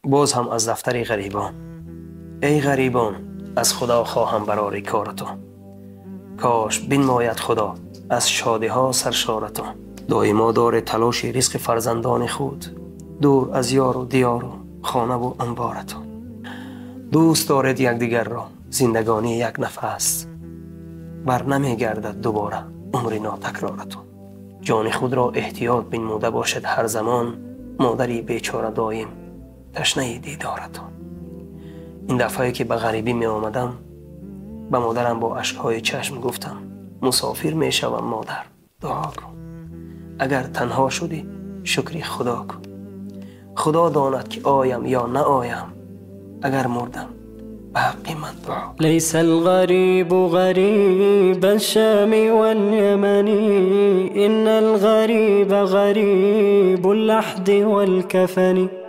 Боз ҳам аз дафтари ғарибон. Эй ғарибон, аз Худо хоҳам барори коратон. Кош бинмояд Худо аз шодиҳо саршоратон. Доимо доред талоши ризқи фарзандони худ, дур аз ёру диёру хонаву анборатон. Дӯст доред якдигарро, зиндагонӣ як нафас, бар намегардад дубора умри нотакроратон. Ҷони худро эҳтиёт бинмуда бошед ҳар замон, модари бечора доим ташнаи дидоратон. Ин дафъае ки ба ғарибӣ меомадам, ба модарам бо ашкҳои чашм гуфтам: мусофир мешавам, модар, дуо кун. Агар танҳо шудӣ, шукри Худо кун. Худо донад ки оям ё наоям, агар мурдам ба ҳаққи ман дуо. ليس الغريب غريب الشام واليمن، إن الغريب غريب اللحد والكفن.